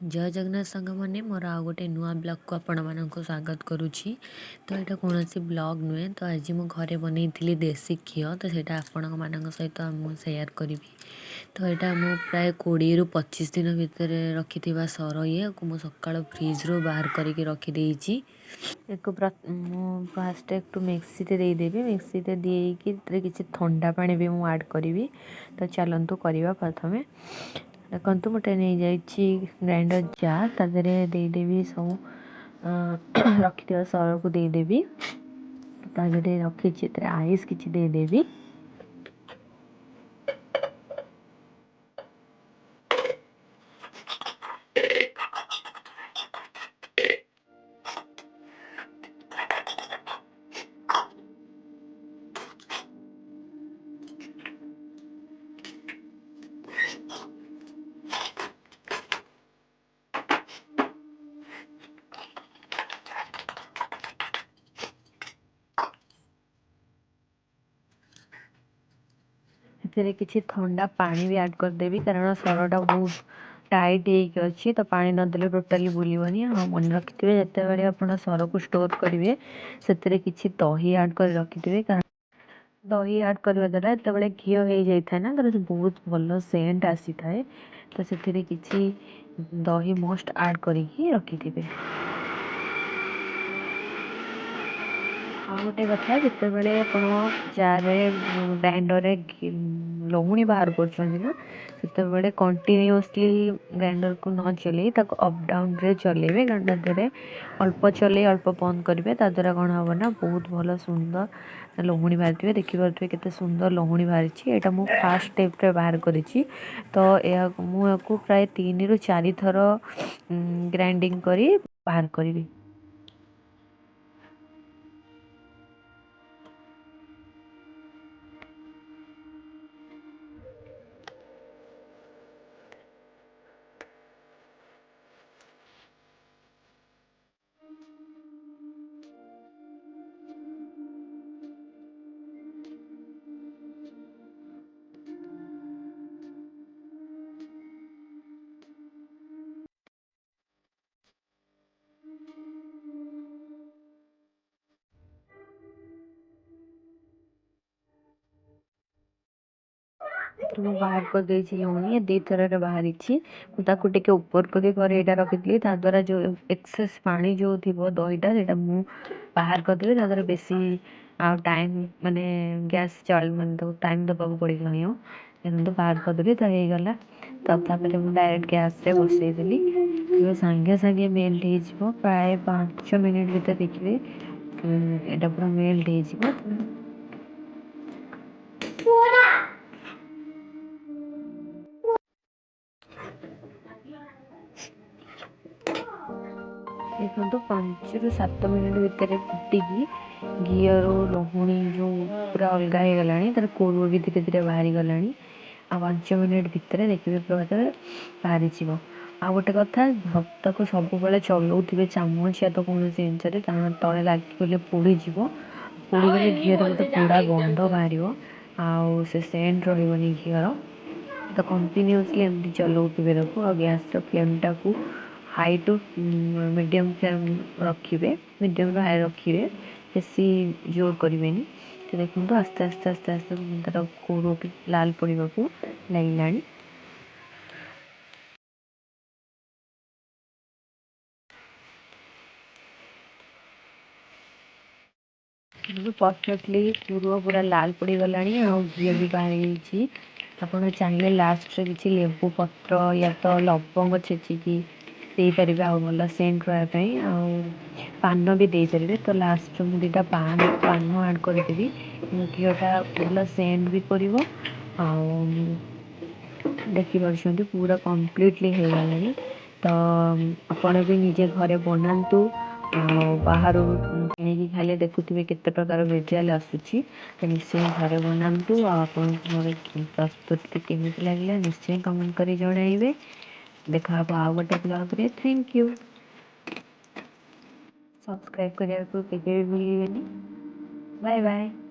ଜୟ ଜଗନ୍ନାଥ ସାଙ୍ଗମାନେ, ମୋର ଆଉ ଗୋଟେ ନୂଆ ବ୍ଲଗ୍କୁ ଆପଣମାନଙ୍କୁ ସ୍ୱାଗତ କରୁଛି। ତ ଏଇଟା କୌଣସି ବ୍ଲଗ୍ ନୁହେଁ। ତ ଆଜି ମୁଁ ଘରେ ବନେଇଥିଲି ଦେଶୀ ଘିଅ, ତ ସେଇଟା ଆପଣମାନଙ୍କ ସହିତ ମୁଁ ସେୟାର କରିବି। ତ ଏଇଟା ମୁଁ ପ୍ରାୟ 20ରୁ 25 ଦିନ ଭିତରେ ରଖିଥିବା ସର, ଇଏକୁ ମୁଁ ସକାଳ ଫ୍ରିଜ୍ରୁ ବାହାର କରିକି ରଖିଦେଇଛି। ଏକୁ ମୁଁ ଫାଷ୍ଟ ଏକଟୁ ମିକ୍ସିରେ ଦେଇଦେବି। ମିକ୍ସିରେ ଦେଇକି ସେଥିରେ କିଛି ଥଣ୍ଡା ପାଣି ବି ମୁଁ ଆଡ଼୍ କରିବି। ତ ଚାଲନ୍ତୁ କରିବା। ପ୍ରଥମେ ଦେଖନ୍ତୁ, ମୁଁ ଏଇଟା ନେଇଯାଇଛି ଗ୍ରାଇଣ୍ଡର ଜାର୍। ତା ଦେହରେ ଦେଇଦେବି ସବୁ ରଖିଥିବା ସରକୁ ଦେଇଦେବି। ତା ଦେହରେ ରଖିଛି, ଏଥିରେ ଆଇସ୍ କିଛି ଦେଇଦେବି। ଏଥିରେ କିଛି ଥଣ୍ଡା ପାଣି ବି ଆଡ଼୍ କରିଦେବି, କାରଣ ସରଟା ବହୁତ ଟାଇଟ୍ ହେଇକି ଅଛି, ତ ପାଣି ନଦେଲେ ଟୋଟାଲି ବୁଲିବନି। ଆଉ ମନେ ରଖିଥିବେ, ଯେତେବେଳେ ଆପଣ ସରକୁ ଷ୍ଟୋର୍ କରିବେ, ସେଥିରେ କିଛି ଦହି ଆଡ଼୍ କରି ରଖିଥିବେ, କାରଣ ଦହି ଆଡ଼୍ କରିବା ଦ୍ୱାରା ଯେତେବେଳେ ଘିଅ ହେଇଯାଇଥାଏ ନା, ତାର ବହୁତ ଭଲ ସେଣ୍ଟ ଆସିଥାଏ। ତ ସେଥିରେ କିଛି ଦହି ମଷ୍ଟ ଆଡ଼୍ କରିକି ରଖିଥିବେ। ଆଉ ଗୋଟେ କଥା, ଯେତେବେଳେ ଆପଣ ଜାର୍ରେ ଗ୍ରାଇଣ୍ଡରରେ ଲହୁଣୀ ବାହାର କରୁଛନ୍ତି ନା, ସେତେବେଳେ କଣ୍ଟିନ୍ୟୁଅସଲି ଗ୍ରାଇଣ୍ଡରକୁ ନ ଚଲେଇ ତାକୁ ଅପ୍ ଡାଉନରେ ଚଲେଇବେ। କାରଣ ତା ଦେହରେ ଅଳ୍ପ ଚଲେଇ ଅଳ୍ପ ବନ୍ଦ କରିବେ। ତା ଦ୍ୱାରା କ'ଣ ହେବ ନା, ବହୁତ ଭଲ ସୁନ୍ଦର ଲହୁଣୀ ବାହାରିଥିବେ। ଦେଖିପାରୁଥିବେ କେତେ ସୁନ୍ଦର ଲହୁଣୀ ବାହାରିଛି। ଏଇଟା ମୁଁ ଫାଷ୍ଟ ଷ୍ଟେପ୍ରେ ବାହାର କରିଛି। ତ ଏହାକୁ ମୁଁ ଏହାକୁ ପ୍ରାୟ 3ରୁ 4 ଥର ଗ୍ରାଇଣ୍ଡିଙ୍ଗ କରି ବାହାର କରିବି। ମୁଁ ବାହାର କରିଦେଇଛି ଲହୁଣୀ, 2 ଥରରେ ବାହାରିଛି। ମୁଁ ତାକୁ ଟିକେ ଉପର କରି ଏଇଟା ରଖିଥିଲି। ତା ଦ୍ୱାରା ଯେଉଁ ଏକ୍ସେସ୍ ପାଣି ଯେଉଁ ଥିବ ଦହିଟା, ସେଇଟା ମୁଁ ବାହାର କରିଦେଲି। ତା ଦ୍ୱାରା ବେଶୀ ଆଉ ଟାଇମ୍ ମାନେ ଗ୍ୟାସ୍ ଚଳ ମାନେ ତାକୁ ଟାଇମ୍ ଦେବାକୁ ପଡ଼ିବନି। ଆଉ କିନ୍ତୁ ବାହାର କରିଦେଲି ତ ହେଇଗଲା। ତ ତାପରେ ମୁଁ ଡାଇରେକ୍ଟ ଗ୍ୟାସ୍ରେ ବସେଇଦେଲି। ସାଙ୍ଗେ ସାଙ୍ଗେ ମେଲ୍ଟ ହେଇଯିବ। ପ୍ରାୟ 5 ମିନିଟ୍ ଭିତରେ ଦେଖିବେ ଏଇଟା ପୁରା ମେଲ୍ଟ ହେଇଯିବ। ଦେଖନ୍ତୁ, 5ରୁ 7 ମିନିଟ୍ ଭିତରେ ଫୁଟିକି ଘିଅରୁ ଲହୁଣୀ ଯେଉଁ ପୁରା ଅଲଗା ହେଇଗଲାଣି, ତାର କୋରୁଅ ବି ଧୀରେ ଧୀରେ ବାହାରିଗଲାଣି। ଆଉ 5 ମିନିଟ୍ ଭିତରେ ଦେଖିବେ ପୁରା ବାହାରିଯିବ। ଆଉ ଗୋଟେ କଥା, ତାକୁ ସବୁବେଳେ ଚଲଉଥିବେ ଚାମଚ ୟା ତ କୌଣସି ଜିନିଷରେ, କାରଣ ତଳେ ଲାଗିଗଲେ ପୋଡ଼ିଯିବ। ପୋଡ଼ିଗଲେ ଘିଅରେ ଗୋଟେ ପୋଡ଼ା ଗନ୍ଧ ବାହାରିବ, ଆଉ ସେ ସେଣ୍ଟ ରହିବନି ଘିଅର। ତ କଣ୍ଟିନ୍ୟୁଅସଲି ଏମିତି ଚଲଉଥିବେ ତାକୁ। ଆଉ ଗ୍ୟାସ୍ର ଫ୍ଲେମ୍ଟାକୁ ହାଇ ଟୁ ମିଡ଼ିୟମ୍ ଫ୍ଲେମ୍ ରଖିବେ, ମିଡ଼ିୟମ୍ରୁ ହାଇ ରଖିବେ, ବେଶୀ ଜୋର କରିବେନି। ତ ଦେଖନ୍ତୁ, ଆସ୍ତେ ଆସ୍ତେ ଆସ୍ତେ ଆସ୍ତେ ତାର କୋରୁଅ ବି ଲାଲ ପଡ଼ିବାକୁ ଲାଗିଲାଣି। ପରଫେକ୍ଟଲି କୋରୁଅ ପୁରା ଲାଲ ପଡ଼ିଗଲାଣି ଆଉ ଘିଅ ବି ବାହାରି ଯାଇଛି। ଆପଣ ଚାହିଁଲେ ଲାଷ୍ଟରେ କିଛି ଲେମ୍ବୁ ପତ୍ର ୟା ତ ଲବଙ୍ଗ ଛେଚିକି ଦେଇପାରିବେ, ଆଉ ଭଲ ସେଣ୍ଟ ରହିବା ପାଇଁ। ଆଉ ପାନ ବି ଦେଇପାରିବେ। ତ ଲାଷ୍ଟରେ ମୁଁ 2ଟା ପାନ ଆଡ଼୍ କରିଦେବି। ଘିଅଟା ଭଲ ସେଣ୍ଟ ବି କରିବ। ଆଉ ଦେଖିପାରୁଛନ୍ତି, ପୁରା କମ୍ପ୍ଲିଟଲି ହେଇଗଲାଣି। ତ ଆପଣ ବି ନିଜେ ଘରେ ବନାନ୍ତୁ। ଆଉ ବାହାରୁ କିଣିକି ଖାଇଲେ ଦେଖୁଥିବେ କେତେ ପ୍ରକାର ଭେଜାଲ ଆସୁଛି। ତ ନିଶ୍ଚୟ ଘରେ ବନାନ୍ତୁ। ଆଉ ଆପଣଙ୍କୁ ମୋର ପ୍ରସ୍ତୁତି କେମିତି ଲାଗିଲା, ନିଶ୍ଚୟ କମେଣ୍ଟ କରି ଜଣାଇବେ। ଦେଖା ହେବ ଆଉ ଗୋଟେ ବ୍ଲଗ୍ରେ। Thank you. Subscribe କରିବାକୁ କେବେ ବି ଭୁଲିବେନି। Bye bye.